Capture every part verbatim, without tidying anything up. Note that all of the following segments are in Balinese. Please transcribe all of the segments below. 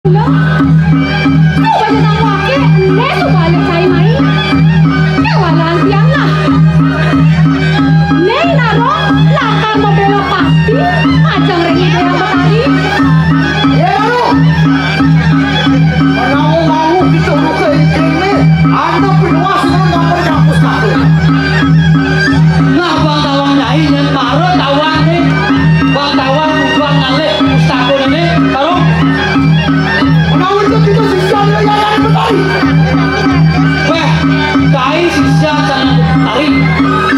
Coba nyetamuake, ene subale cai mai. Kawalan tiang lah. Ene Narong lakar mabela pasti, majeng ring Ida Hyang Betari. Menawa wau kita buka iklimne, ana pinuas nang pustaka. Nah, Bang Tawang Nyai, yen mara tawang ne, Bang Tawang tujuan ngalih pustakane, karo. Menawa itu kita sisya Yayan Betari. Weh, kai sisya Yayan Betari.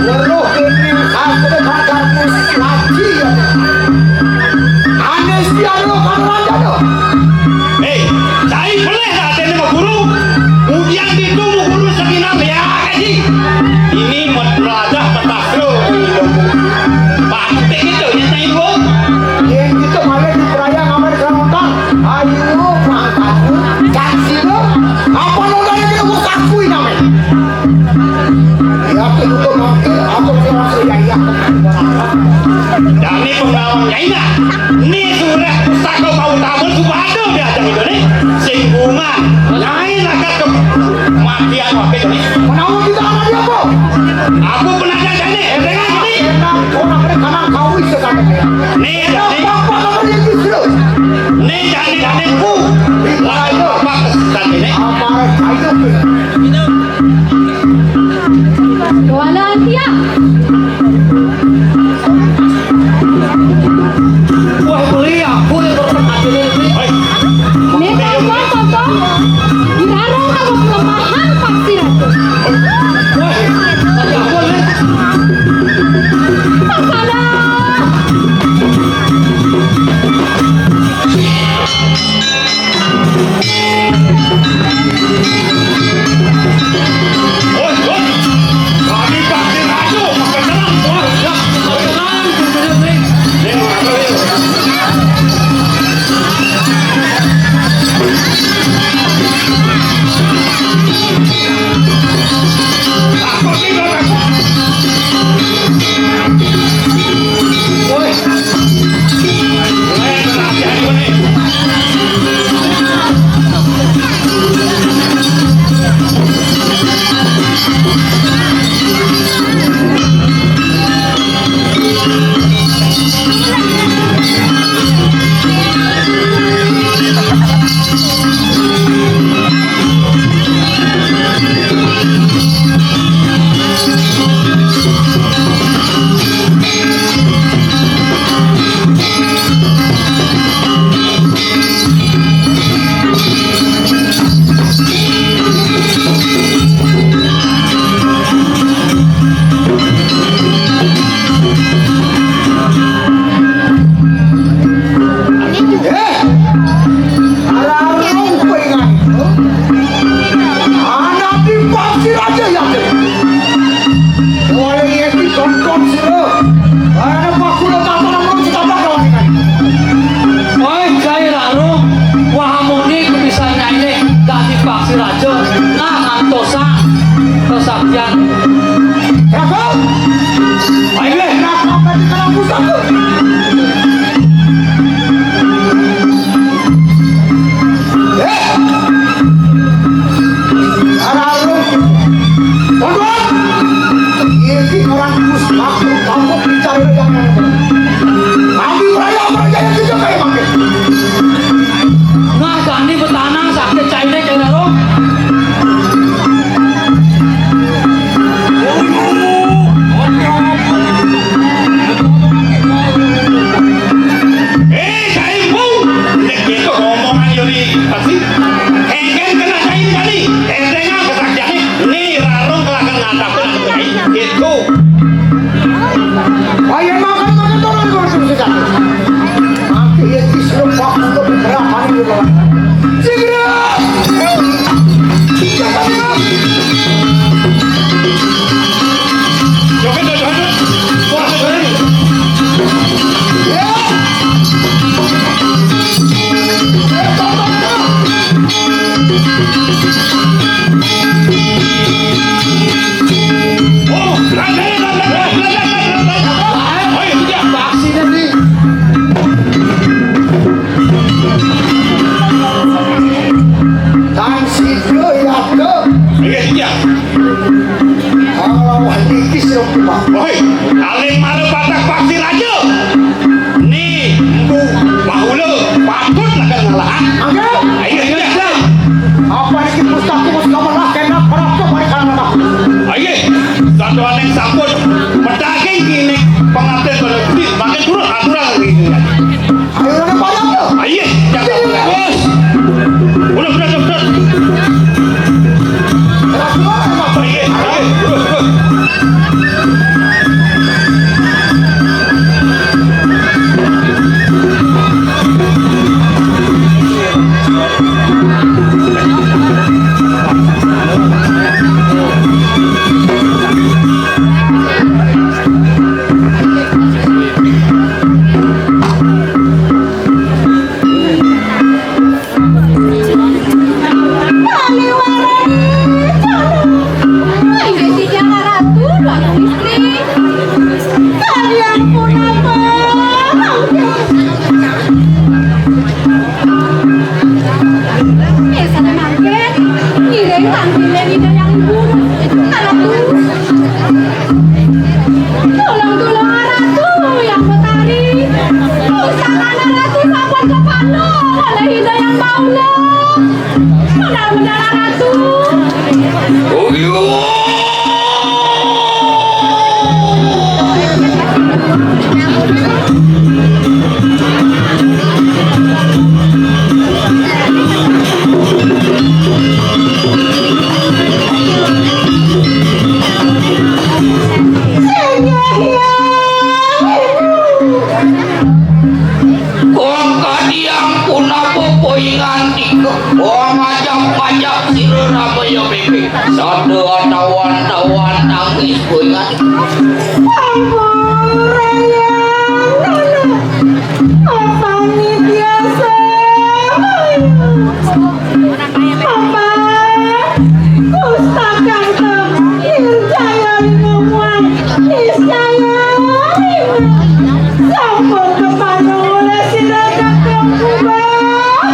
Weruh kene sastra bakal puslaki ya. Ane setiap lo kan raja lo. Hei, cai pelih lah atene mau guru. Kemudian itu mau guru sekinar ya, kaji. Ini mat-, belajar petas lo. Pasti gitu, ya, cai, Bu. Yang gitu malah diperaya ngambil kerontang. Ayo, mangkat. Kan sih lo. Apa lo dari kita mau sakui namanya? Ya, aku juga mangke, aku kira sudah ya. Dami pengawan nyai nah. Ni surah pusaka bau tabel subada diajak itu ni. Sing bunga. Nyai lakat ke matian wakil ni. Menawa kita anak dia apa? Aku penaja jani, eh, dengar ni. Enak, orang kena kawi sekali. Ni, enak, ni. Apa-apa kalau dia justru? Ni jani, jani ku. Lain apa kesan ini? Apa, ayo. Jualan tiang. Wah, beli aku yang berpenghasilan ini. Nih, Bang, Bang, Bang, Bang. Dirarung kamu kelemahan pasti. Wah, tapi aku nih. Pasada. Eh, arang kowe ngantuk. Anak di pasir aja ya. Wah, ini tonton sih lo. Ada paku lo tatanan lo kita bakal ini. Oi, Jai Rarung, wah muni kebisan nyaine dadi paksi raja. Nah, antosan kesaktian. Rasul! Ayo, nak apa di dalam pusat tu? Eh! Arah lu. Tuan-tuan! Ini orang pusat tu, kamu bicara yang mana? Kami beraya, beraya yang kita kayak makin. Nah, kami bertanah sakit cairnya kayak lo. Eh, Saimpu, nek gitu ngomong ayo di pasti. Engken kena saing kali, endengan kesaktiane, ni rarung kelakan ngadapin aku, gitu. Ayo makan, makan, tolong, tolong, tolong, tolong. Nanti ya, di seluruh waktu itu beberapa hari di bawah. Segera! Woi, aling mara patah paksi raja. Ni, empu, bahula, patut lakar ngalahan. Oke. Ayo, ayo, ayo. Apa iki pustaku wis kamelah kenak perap ke balik anak. Ayo, satuaning sampun medaging kini pangabden pada budi, makin turun aturan lagi. Ayo, anak banyak tuh. Ayo, jangan terus. Udah, udah, udah, udah. Ayo, ayo, udah, udah. Paliwara Nicana. Inggih Siti Ratu, Ratu Istri. Kalian punapa mangke? Eh, sada mangke. Ngiring kanthi Ida Hyang Ibu. Ratu. Tulung-tulung Ratu Hyang Betari. Pusaka Ratu sampun kapandhut oleh Ida Hyang Baula. Medal-medal Ratu. Oh, iya. Kong kadiang punapa poingan tika? Kong ajap-ajap sira ramaya bebek. Sada tawan-tawan tangis poingan. Ampun, Rayang, Nana. Apani biasa, ayo. Apa? Pustakan ke Nirjaya Lima Muang. Niscaya Lima. Sampun kepanung oleh sira kakang Kubah.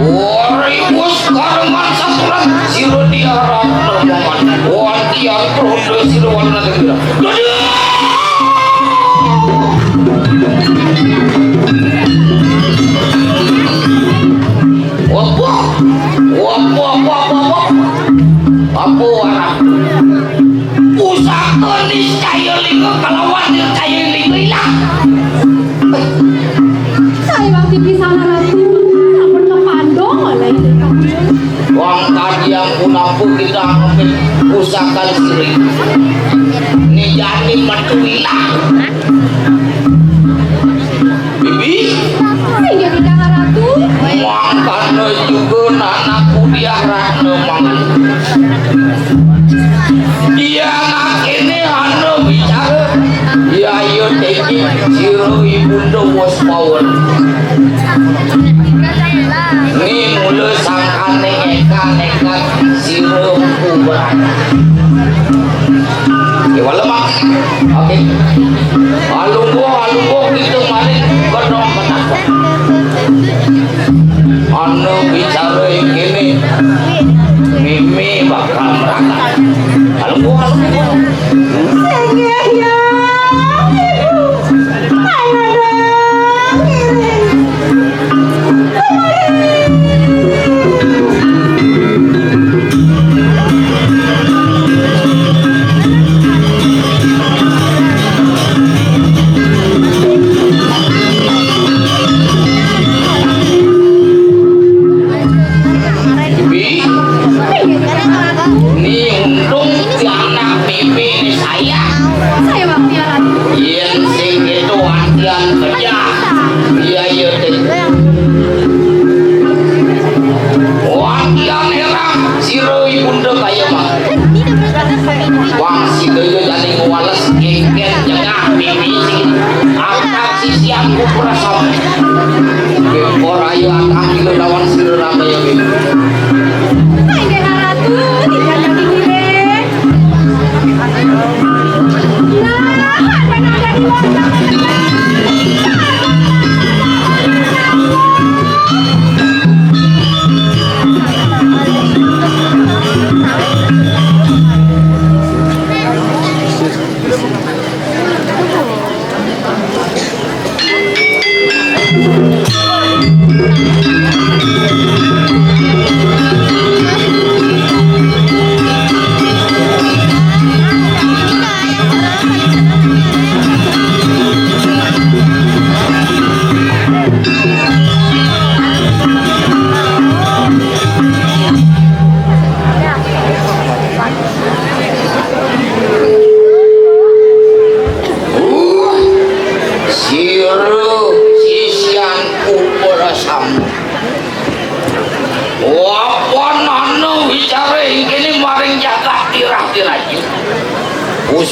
Ori bus kareman saturan sira diarap nemongan. Wantian prodo sira warna negara. Apa? Apa, apa, apa, apa? Apa warang? Pusaka niscaya lingga kalawan niscaya lingga ilang. Saya waktu di sana Ratu, sampun kepandong oleh Ida Ratu. Wong kadiang punapa kita ngambil pusaka siri. Nijani metu ilang. Bibi. Inggih, Kakang Ratu. Mangkana juga anakku Diah Ratna mangan. Dia anak ini anu bicara. Ya, ayo teki sira ibunda wis pawon. Ni mula sangkane eka-eka sira kuburan. Kewala mak. Oke. Alungguh, alungguh kita maring kedong penakut. Anu bicara yang kini mimi bakal merangkak. Alungguh, alungguh. Singgih ya, Ibu. Ayo dong, ngiring. Bi, ni untung ti anak bibi ni saya. Saya waktu ya, Ratu. Yen sing itu antian kerja. Iya, iya, Dek. Wantian herang, sira ibunda kaya mah. Wang sida ya jane ngwales kengken jengah mimi sing akak sisian kuprasam. Ora ayo akak ila lawan sira ramaya mimi. Inggih Ratu, tidak jadi diri.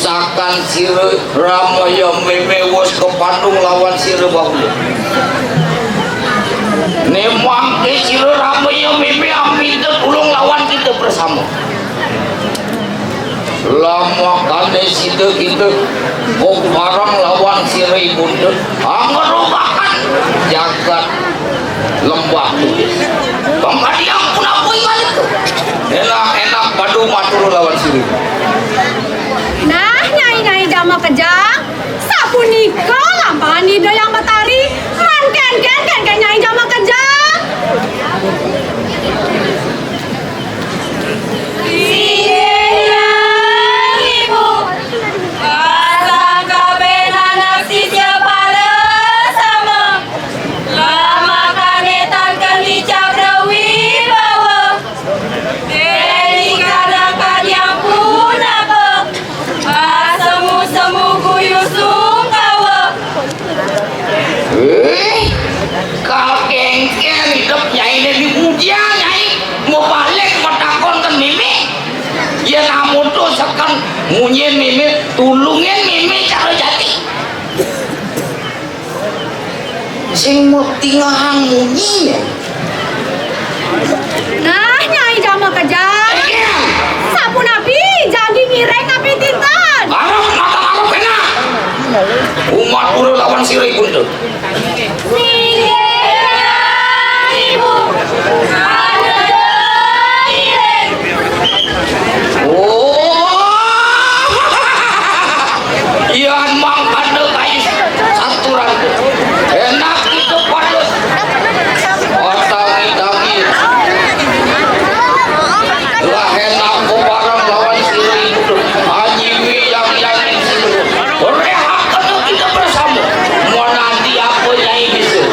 Sakan sira ramaya mémé wus kapandung lawan sira bahula. Né mangké sira ramaya mémé aminta tulung lawan kita bersama. Lamakané sida kita kok bareng lawan sira ibunda. Anggerubakan jagat Lembah Tulis. Pangkadiang punapa inganika? Enak-enak padu matur lawan sira. Nah, Nyai-nyai Jama Kejang, sapunika lampahan Ida Hyang Betari, man kénkén, kénkén Nyai Jama Kejang. Inggih, Hyang Ibu. Asang kabéh nanak sisya pada sama. Lamakané tan keni cakra wibawa. Deni kadang kadiang punapa. Asemu-semu guyu sungkawa. Eh, kal kénkén idep nyainé dipuja, Nyai. Mabalik matakon kén mémé. Yén amonto seken munyin mémé, tulungin mémé cara jati. Sing mutingahang munyi. Nah, Nyai Jama Kejang. Sapunapi jagi ngiring napi tinten? Arep mata arep enak. Umat pura lawan sira ibunda. Singgih, Ibu. Ada iring. Oh. Yan mangkana kais saturan. Enak kita pada. Otangi-tangi. Lah enak ku bareng lawan sira ibu. Anyiwi yang yang sira. Rehat kena kita bersama. Mau nanti apa nyai bisa.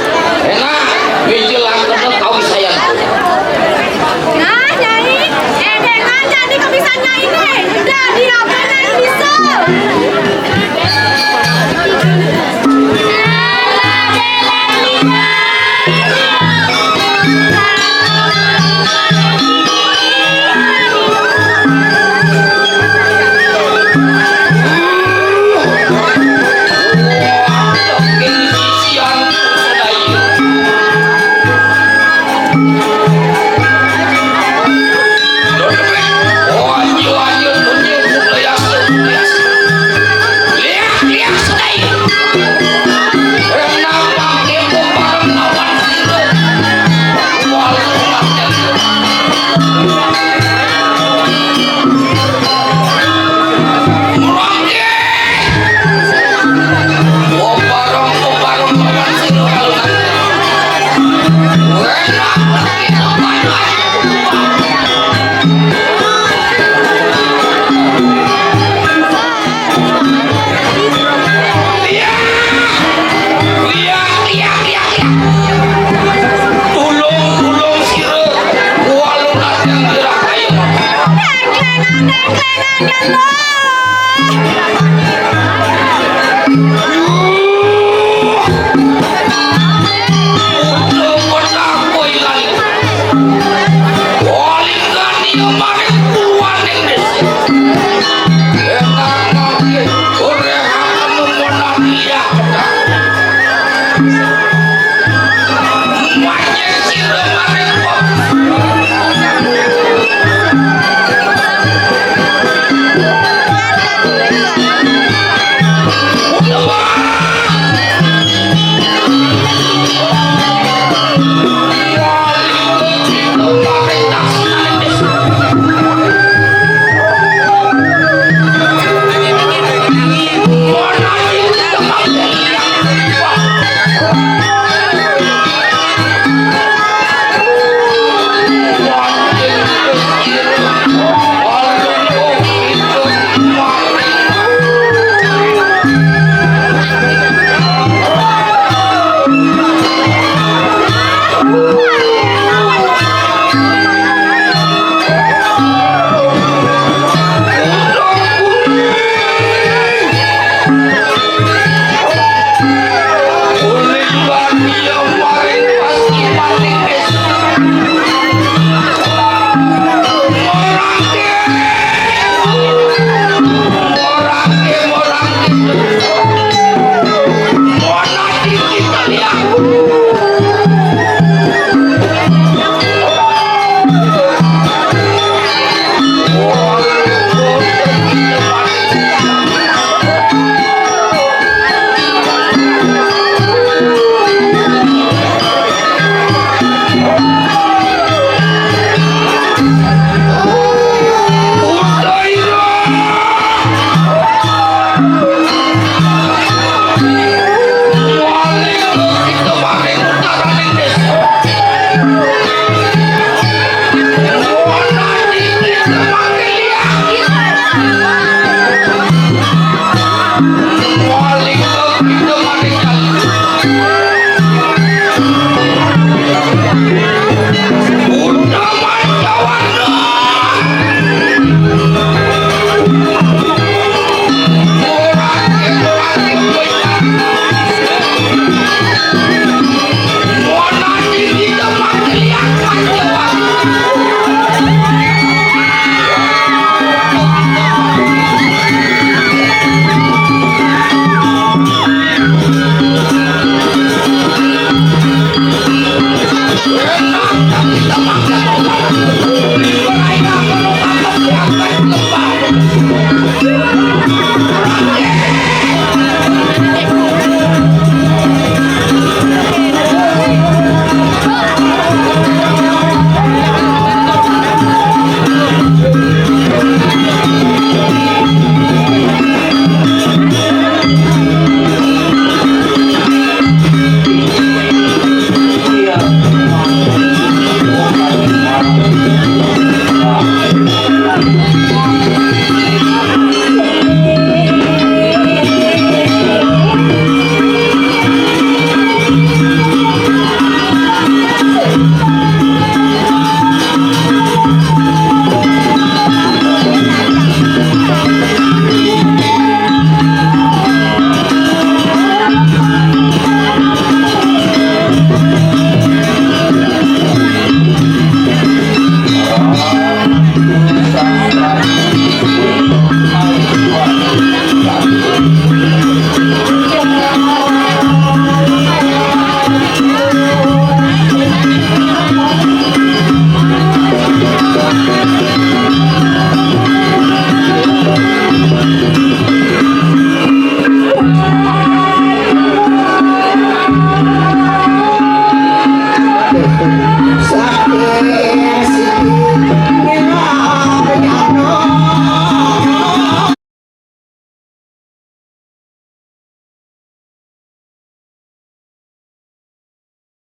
Enak, mijil angkana kawisayan. Nah, Nyai, édéngan dadi kawisayan Nyai né. Dadi apa Nyai bisa? Tulung, tulung sira. Walu latihan gerak ayo. Deng klengan, deng klengan, deng.